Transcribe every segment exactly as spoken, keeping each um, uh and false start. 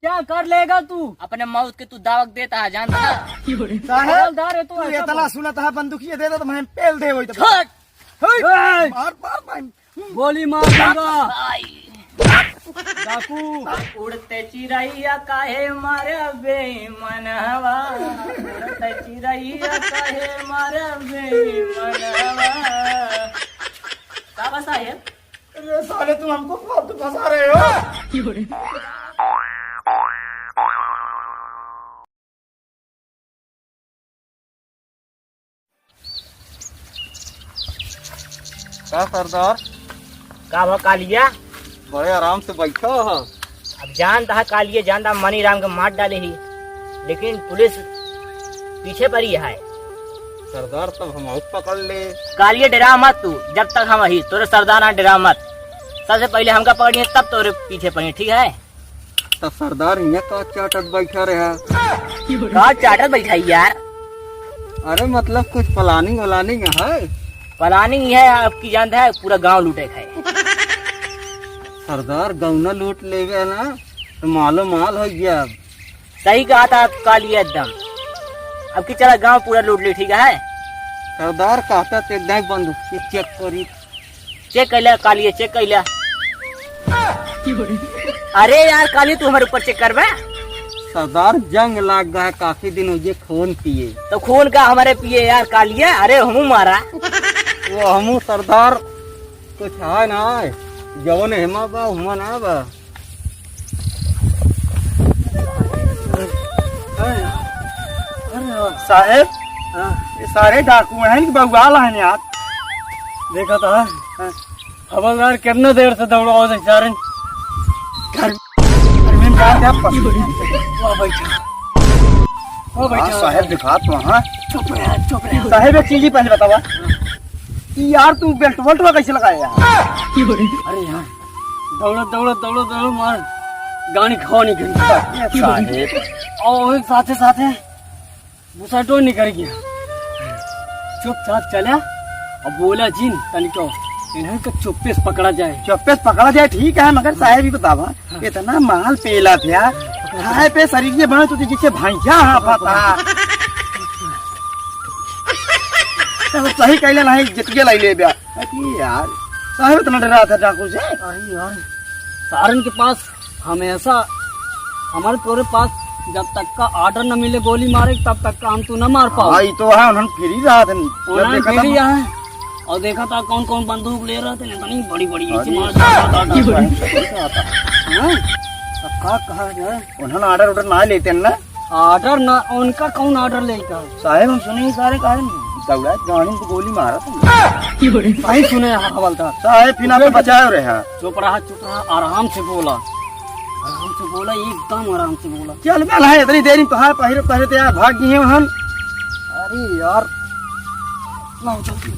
क्या कर लेगा तू? अपने मौत के तू दावत देता है, जानता है? साहेब, हवलदार है तू, तू ऐसा इतना बोल। सुनत है, बंदूकिया दे दे तो मैं पेल दे वही तो। छोड़। हे, ए! मार, मार, मार। गोली मार दूंगा। आई। डाकू। उड़ते चिरैया काहे मारे बेमनवा, उड़ते चिरैया काहे मारे बेमनवा। का बा साहेब? अरे साले, तुम हमको फालतू फंसा रहे हो। का सरदार? का भा कालिया? बड़े आराम से बैठा ह। अब जानता है कालिया, जानता मनी राम के मार डाले ही, लेकिन पुलिस पीछे पड़ी है। सरदार, तब हम आउट पकड़ ले। कालिया, डेरा मत तू, जब तक हम ही तोरे सरदार ना, डेरा मत। सबसे पहले हमका पकड़िए, तब तोरे पीछे पड़िए, ठीक है? तब सरदार हियाँ का चाटत बैठा रहा? का चाटत बैठा है यार? अरे मतलब कुछ प्लानिंग व्लानिंग है? प्लानिंग यह है, आपकी जानता है, पूरा गांव लूटे का है। सरदार गौना लूट लेवे है ना, तो मालो माल हो गया। सही कहा था आप कालिया एकदम। अब की चला गांव पूरा लूट ली, ठीक है? सरदार कहता ते नहीं बंद, ये चेक करी। चेक कैला कालिया, चेक कैला। अरे यार कालिया, तू हमारे ऊपर चेक करबे? सरदार जंग लाग गया है, काफी दिन हो गए खून पिए। तो खून का हमारे पिए यार कालिया, अरे हमू मारा। वो हमू सरदार कुछ है ना, जवन हेमा बा, हुआ ना बा। साहेब, हाँ। ये सारे डाकू हैं कि बउआल हैं यार। देखा था, हाँ। हवलदार कितना देर से दौड़ा हो सारे। घर, घर में जाके आप पकड़। वाह बैठा। वाह बैठा। हाँ, साहेब दिखा तो, हाँ। चुप रहे, चुप रहे। साहेब एक चीज ही पहले बतावा। कि यार तू बेल्ट वेल्ट कैसे लगाया यार? अरे यार, दौड़त, दौड़त, दौड़त, दौड़त मार, गाड़ी खवा नहीं गई। अरे साहेब। और वही साथे, साथे बुसटो निकल गया। चुपचाप चला और बोला जिन, तनिको इन्हन का चुप्पे से पकड़ा जाए। चुप्पे से पकड़ा जाए, ठीक है, मगर साहेब ही बतावा, हाँ। इतना माल पेला था, खाए पे शरीर ये बना तो जिससे भैंसा हाँफा था। तो सही कहले नहीं, जितिया लाई ले ब्या। अरे यार, साहेब इतना डरा था डाकू से। अरे यार, सारन के पास हमेशा, हमारे तोरे पास जब तक का ऑर्डर न मिले गोली मारे, तब तक का हम तू न मार पाओ। हाँ, ये तो है, उन्होंने फिर ही रहा था। उन्होंने फिर ही है। और देखा था कौन कौन बंदूक ले रहे थे, इतनी बड़ी बड़ी, ऐसी अरे मार डाला था। हाँ? अब का कहा जाए? उन्होंने ऑर्डर ऑर्डर ना लेते ना। ऑर्डर ना, उनका कौन ऑर्डर लेता? साहेब, हम सुने ही सारे कारण दौड़ा गाड़ी में तो गोली मारा था। सही सुने हवलदार। साहेब, फिर आपको बचाए रहे हैं। चुप रहा, चुप रहा, आराम से बोला, आराम से बोला, एकदम आराम से बोला। चल, मैं है इतनी देर में तोहार पहरे, पहरे तो यार भाग गए हम। अरे यार, लाओ जल्दी।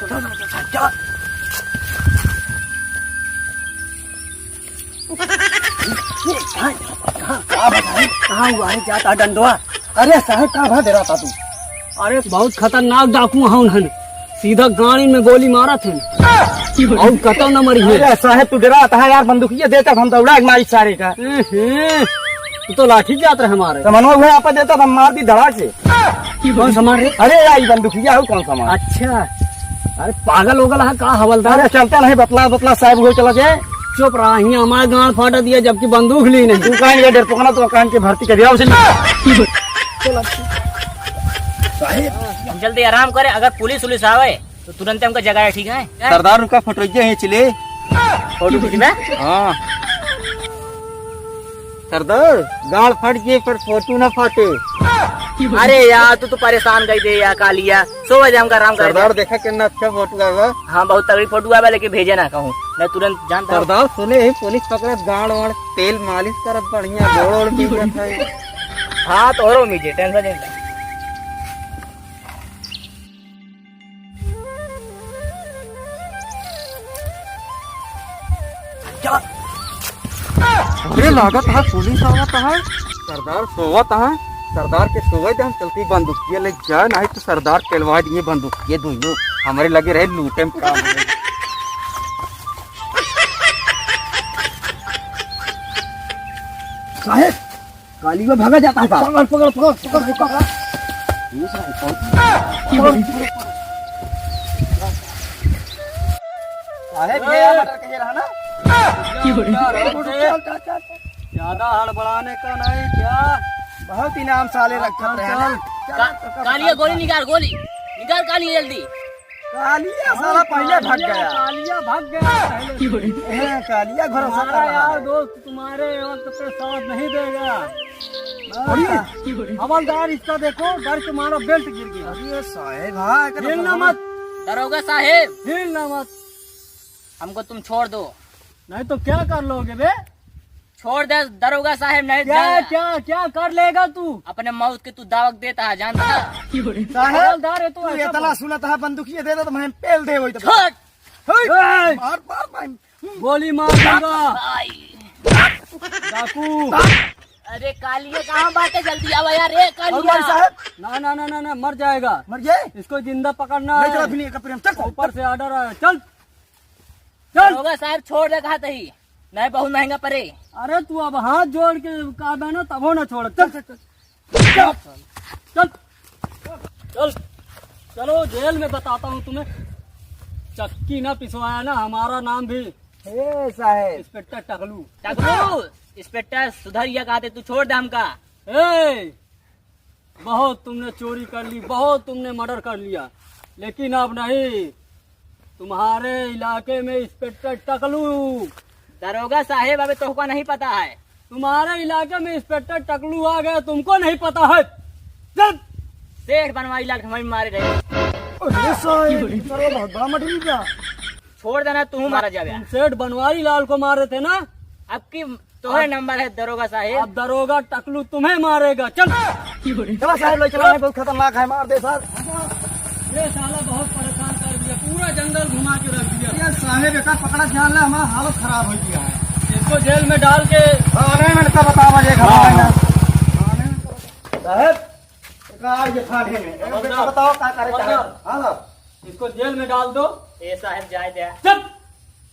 चल, चल, चल, चल, चल। ये कहाँ, कहाँ, कहाँ बताई? कहाँ हुआ है, क्या था डंडवा? अरे साहेब, का भा डेरा था तू? अरे बहुत खतरनाक डाकू हैं उन्हन, सीधा गाड़ी में गोली मारा थे और कतौ न मरी है। अरे साहेब, तू डेरा था यार, बंदूकिया देता हम दौड़ा के मारी सारे का। ए, हे, तू तो लाठी जात रहे हमारे। तो मनवा हुआ आप देता हम मार दी धड़ाक से। कौन सामान रे? अरे यार, ये बंदूकिया हो, कौन सामान? अच्छा, अरे पागल हो गया है का हवलदार? अरे चलता नहीं, बतला बतला साहेब हो चला जाए। चुप रहा, हियाँ हमारे गांड फाटा दिया, जबकि बंदूक ली नहीं। तू काहे ये डर पकड़ा, तो कान के भर्ती कर दिया उसे। चलो। साहेब। हम जल्दी आराम करें, अगर पुलिस उलिस आवे, तो तुरंत हमका जगाए, ठीक है? सरदार, उनका फोटो ये है, चले। फोटो खींचबे? हाँ। सरदार, गांड फट गए, पर फोटो ना फाटे। अरे यार, तू तो परेशान कर दे यार, कालिया। सो बजे हमका आराम कर सरदार, दे। देखा कितना अच्छा फोटो आवा। हाँ, बहुत तगड़ी फोटो आवा, लेकिन भेजे ना कहूँ। मैं तुरंत जानता हूँ। सरदार, सुने ही पुलिस पकड़त गांड वांड, तेल मालिश करत बढ़िया, गोड़ ओड़ मिल जाता है। हाँ, तोहरो मिजे, टेंशन नहीं। अरे लागत है पुलिस आवत है। सरदार सोवत है, सरदार के सोवे दे, हम चलती बंदूकिया ले जाए, नहीं तो सरदार पेलवा दिए बंदूकिया दोनों, हमारे लगे रहे लूटे में काम है। साहेब, काली में भागा जाता है साहब। पकड़, पकड़, पकड़, पकड़, पकड़। ये साहब, पकड़। साहेब, ये मटर कहे रहा ना? चल, चल, चल। ज्यादा हड़बड़ाने का नहीं क्या? बहुत इनाम साले रखत रहे ना। चल, चल। चल, चल, कालिया, चल। गोली निकाल, गोली निकाल, कालिया जल्दी। कालिया साला पहले भाग गया। कालिया भाग गया पहले। ए, कालिया भरोसा कर रहा है। यार दोस्त तुम्हारे वक्त पे साथ नहीं देगा। अरे, हवलदार इसका देखो, डर के मारा बेल्ट गिर गया। अरे साहेब, हाँ, हिलना मत। दरोगा साहेब, हिलना मत। हमको तुम छोड़ दो। नहीं तो क्या कर लोगे बे? छोड़ दे दरोगा साहेब, नहीं क्या, जाएगा। क्या, क्या कर लेगा तू? अपने मौत के तू दावत देता है, जानता है? साहेब, हवलदार है तू, तू ऐसा इतना बोल। सुनत है, बंदूकिया दे दे तो मैं पेल दे वही तो। छोड़। हे, ए! मार, मार, मार। गोली मार दूंगा। भाई। डाकू। अरे कालिया कहाँ बाटे, जल्दी आवा यार, रे और कालिया। भाई साहब। ना, ना, ना, ना, ना, मर जाएगा। मर गए? इसको जिंदा पकड़ना नहीं है। चला, फिर ये कपड़े हम, चल, चल, ऊपर चल। से ऑर्डर आया, चल। चल। दरोगा साहब, छोड़ दे कहा तही, नहीं बहुत महंगा पड़े। अरे तू अब हाथ जोड़ के कहबे ना, तबो ना छोड़। चल, चल, चल। चल, चल, चल, चलो जेल में बताता हूँ तुम्हें। चक्की ना पिसवाया ना, हमारा नाम भी ए साहेब। इंस्पेक्टर टकलू। टकलू, इंस्पेक्टर सुधर गया कहते, तू छोड़ दे हमका। ए, बहुत तुमने चोरी कर ली, बहुत तुमने मर्डर कर लिया, लेकिन अब नहीं। तुम्हारे इलाके में इंस्पेक्टर टकलू। दरोगा साहेब, अबे तोहका नहीं पता है। तुम्हारे इलाके में इंस्पेक्टर टकलू आ गया, तुमको नहीं पता है। चल। सेठ बनवारी लाल के हमें मारे रहे। अरे साहेब, सर, बहुत बड़ा मटेरियल क्या? छोड़ देना, तू मारा जावे। तुम सेठ बनवारी लाल को मार रहे थे ना? अब की तोहरे अब नंबर है दरोगा साहेब। अब दरोगा टकलू तुम्हें मारेगा। चल। चला साहेब, ले चला, बहुत खतरनाक है, मार दे सर। ये साला बहुत परेशान कर दिया, पूरा जंगल घुमा के रख दिया। ये साहेब एक पकड़ा जान ले, हमारा हालत खराब हो गया है। इसको जेल में डाल के थाने में तो बतावा जे घर हाँ। में। थाने में तो बता-, साहेब, एक आर ये थाने में। एक बताओ का करे, साहेब। हाँ, साहब। इसको जेल में डाल दो। ए साहेब, जाए दे। चुप,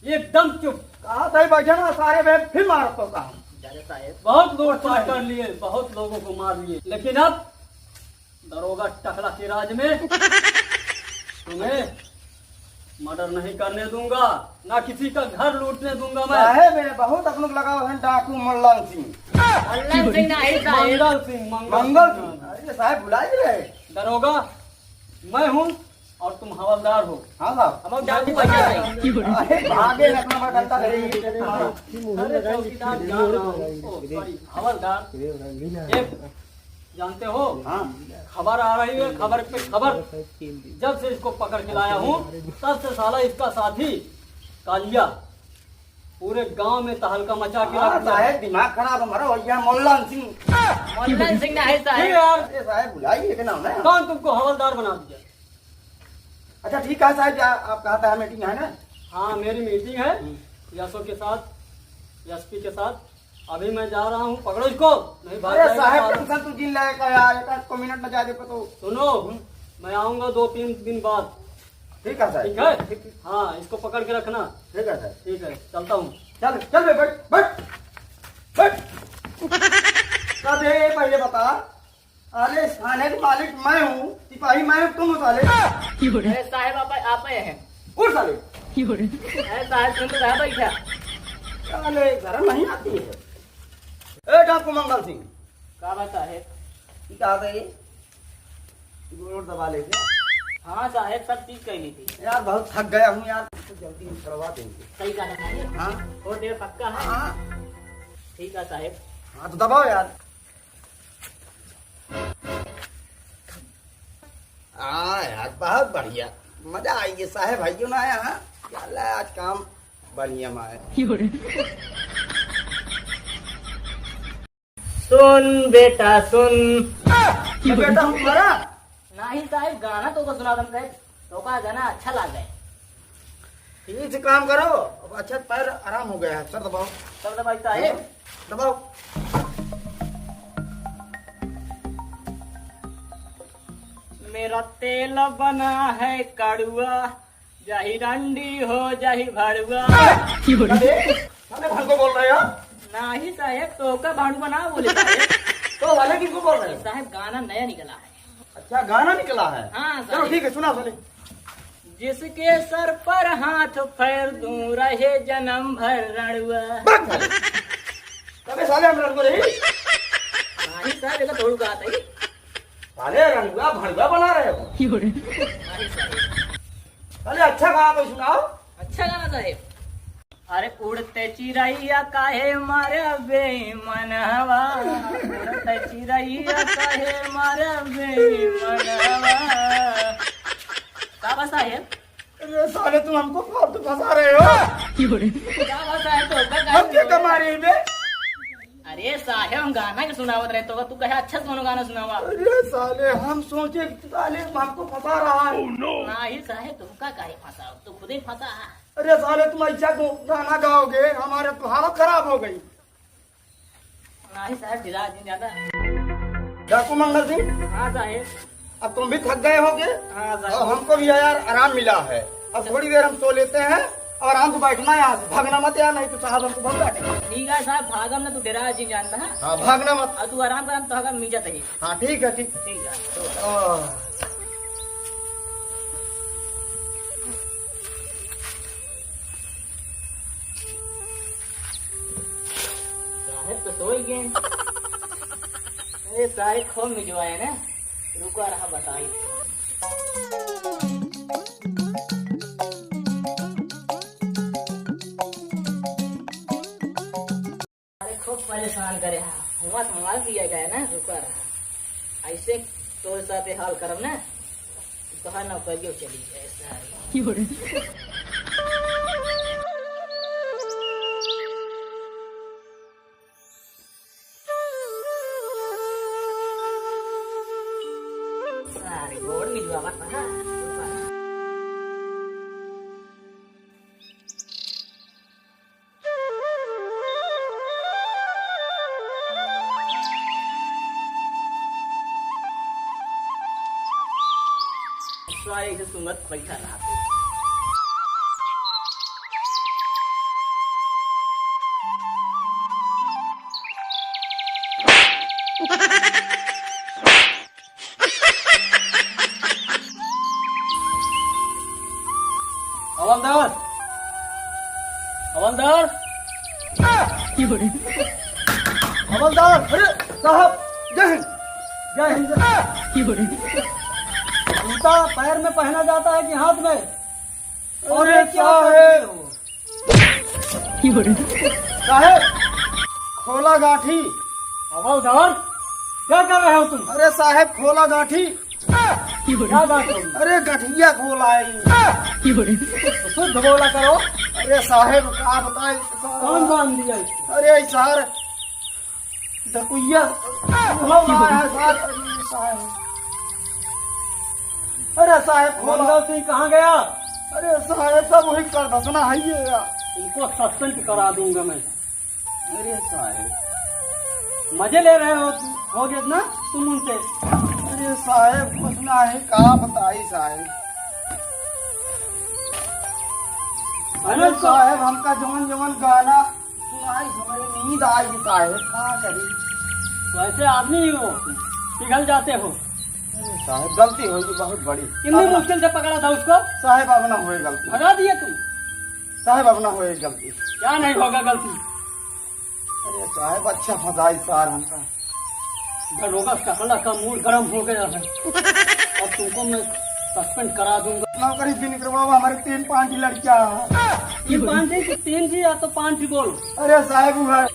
एकदम चुप। कहा था बैठे ना सारे बे, फिर मारत तो कहा। जाने साहेब। बहुत लूटपाट कर लिए, बहुत लोगों को मार लिए, लेकिन अब दरोगा टकला के राज में तुम्हें मर्डर नहीं करने दूंगा, ना किसी का घर लूटने दूंगा मैं। साहेब, ये बहुत अपनों को लगाओ है डाकू मल्लन सिंह। मल्लन सिंह नहीं साहेब। मंगल सिंह, मंगल मंगल सिंह। सिंह। अरे साहेब, भुला ही रहे। दरोगा मैं हूँ और तुम हवलदार हो। हाँ साहब। हम डाकू भैया नहीं। अरे भागे, अपना बड़ा डंडा धरे। अरे चौकीदार जान रहा हूँ। ओ, सॉरी, हवलदार। एक जानते हो, हाँ। खबर आ रही है, खबर पे खबर। जब से इसको पकड़ के लाया हूँ, तब से साला इसका साथी कालिया पूरे गांव में तहलका मचा के हाँ, रख दिया। साहेब, दिमाग खराब हमारा हो गया, मल्लन सिंह। मल्लन सिंह ना है साहेब। अरे यार। अरे साहेब, भुलाई के नाम है। कौन तुमको हवलदार बना दिया? अच्छा, ठीक है साहेब, या-, आप कहा था मीटिंग है ना? हाँ, मेरी मीटिंग है हम्म। यशो के साथ, एसपी के साथ। अभी मैं जा रहा हूँ, पकड़ो इसको, नहीं भाग अरे जाएगा साहेब, साला। टेंशन तू जिन लायक है यार, एक आध को मिनट में जा दे तो। सुनो, हम्म। मैं आऊंगा दो तीन दिन बाद। ठीक है साहेब। ठीक है? ठीक, ठीक। हाँ, इसको पकड़ के रखना। ठीक है साहेब। ठीक है, चलता हूँ। चल, चल बे, बैठ, बैठ, बैठ। अबे, पहले बता, अरे, थाने के मालिक मैं हूँ, सिपाही मैं हूँ, तुम हो साले। अरे साहेब, आप, आप आए हैं। उठ साले। अरे साहेब, तुम तो घर बैठा। साले, शर्म नहीं आती है। ए, डाकू मंगल सिंह। का बात है? ये का बात है? गोड़ दबा ले क्या? हाँ साहेब, सब चीज कह ली थी। यार, बहुत थक गया हूँ यार, तो जल्दी निकलवा देंगे। सही कहा साहेब। हाँ। और देर पक्का है? हाँ। ठीक है साहेब। हाँ, तो दबाओ यार। हाँ यार, बहुत बढ़िया, मजा आई गया साहेब, भाइयों ना आया, हाँ। चला, आज काम बढ़िया माए। सुन बेटा सुन। ये बेटा हूँ तुम्हारा। नहीं साहेब, गाना तो को सुना दम कहे, तो का गाना अच्छा लागे। ठीक से काम करो। अब अच्छा, पैर आराम हो गया है। सर दबाओ। सर दबाई साहेब। दबाओ। मेरा तेल बना है कड़ुआ, जाही रंडी हो जाही भड़ुआ। अरे, साले भड़को बोल रहे हो? नाही साहेब, तोहका भड़ुआ ना बोले साहेब। तो भले किसको बोल रहे हो? साहेब, गाना नया निकला है। अच्छा, गाना निकला है? हाँ, चलो साहेब। ठीक है, सुना भले। जिसके सर पर हाथ फेर दूं, रहे जन्म भर रणुआ। बक साले। अबे साले, हम रणुआ रही? नाही साहेब, ये तो थोड़ू गात है। साले, रणुआ भड़ुआ बना रहे हो। नाही साहेब। साले, अच्छा गाना तो सुनाओ। अच्छा गाना साहेब। अरे उड़ते चिरैया काहे मारे बेमनवा, उड़ते चिरैया काहे मारे बेमनवा। का बा साहेब? अरे साले, तुम हमको फालतू फंसा रहे हो। का बा साहेब, तो का हम क्या कमा रहे हैं बे? अरे साहेब, हम गाना के सुनावत रहे तो तू कहे अच्छा से कोनो गाना सुनावा। अरे साले, हम सोचे कि साले हमको फंसा रहा है। नाही साहेब, तुमका काहे फंसाओ, तू खुद ही फंसा है। अरे साले, तुम ऐसा गो-, गाना गाओगे, हमारे तो हालत खराब हो गई। नाही साहेब, डिरा जिन ज्यादा। डाकू मंगल सिंह, हाँ साहेब। अब तुम भी थक गए होगे? हाँ साहेब। और हमको भी यार आराम मिला है। अब थोड़ी देर हम सो लेते हैं और आराम से बैठना यार, भागना मत यार, नहीं तो साहब हमको बहुत डांटेंगे। ठीक है साहेब, भागम ना, तू डिरा जिन जानता है। हाँ, भागना मत। और तू आराम कर, हम तो हगम मिजत ही। हाँ, ठीक है, ठीक। ठीक है। हाँ। साहेब तो सोई गए। अरे साहेब खूब मिजवाए ना, रुका रहा बताई। अरे खूब परेशान करे हा, हुआ संभाल दिया गया ना, रुका रहा। ऐसे तोरे साथे हाल करब ना, तोहार नौकरियो चली जाए सारी। सारी गोड़ मिलवा बा कहाँ? सारे के सुंगत बैठा रहा। हवलदार, हवलदार, हवलदार, अरे साहब, जय हिंद, जय हिंद। जूता पैर में पहना जाता है कि हाथ में? और अरे ये क्या साहेब। कर रहे हो? साहेब, खोला गाठी। हवलदार, क्या कर रहे हो तुम? अरे साहेब, खोला गाठी। क्या बात हो? अरे गठिया खोला है। तो शुद्ध बोला करो। अरे साहेब, का बताई? कौन बांध दिया इसको? अरे सर, डकुइया खोला है सर। अरे साहेब, अरे साहेब, खोला। मंगल सिंह कहाँ गया? अरे साहेब, सब वही कर धसना है ये यार। इनको सस्पेंड करा दूंगा मैं। अरे साहेब। मजे ले रहे हो, होगे ना तुम उनसे? अरे साहेब, कुछ ना है, का बताई साहेब। अरे अरे तो साहेब, हमका जवन जवन गाना सुनाई, हमरे नींद आई साहेब, का करी? वैसे आदमी ही हो, पिघल जाते हो। अरे साहेब, गलती होगी बहुत बड़ी। कितनी अब ना मुश्किल से पकड़ा था उसको? साहेब, अब ना होए गलती। भगा दिए तुम। साहेब, अब ना होए गलती। क्या नहीं होगा गलती? अरे साहेब, अच्छा फंसाई सार हमका। दरोगा टकला का मूड गर्म हो गया है। अब तुमको मैं सस्पेंड करा दूंगा। नौकरी दिन के बाबा, हमारे तीन पांच लड़कियां हैं। तीन पांच थी कि तीन थी या तो पांच थी बोलो। अरे साहेब, वो है।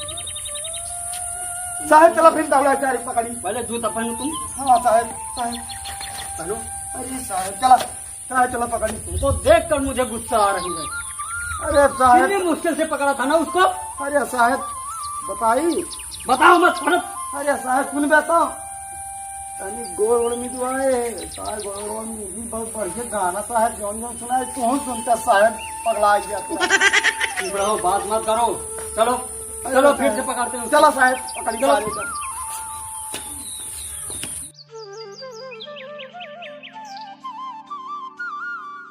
साहेब, चला फिर दौड़ा चारी पकड़ी। पहले जूता पहनो तुम। हाँ साहेब, साहेब। पहनो। अरे साहेब, चला। साहेब, चला पकड़ी। तुमको देखकर मुझे गुस्सा आ रही है। अरे साहेब। कितनी मुश्किल से पकड़ा था ना उसको। अरे साहेब, बताई। बताओ मत, फड़क। अरे साहेब, सुन बे तो। तनी गोड़ ओड़ में दुआए। साहेब, गोड़ ओड़ में भी बहुत बढ़िया गाना साहेब, जौन जौन सुनाए, तू सुनता साहेब, पगला गया तू। चुप रहो, बात मत करो। चलो, अरे चलो, फिर साहेब। से पकड़ते हैं उसको। चलो साहेब, पकड़ी चलो। सारे का।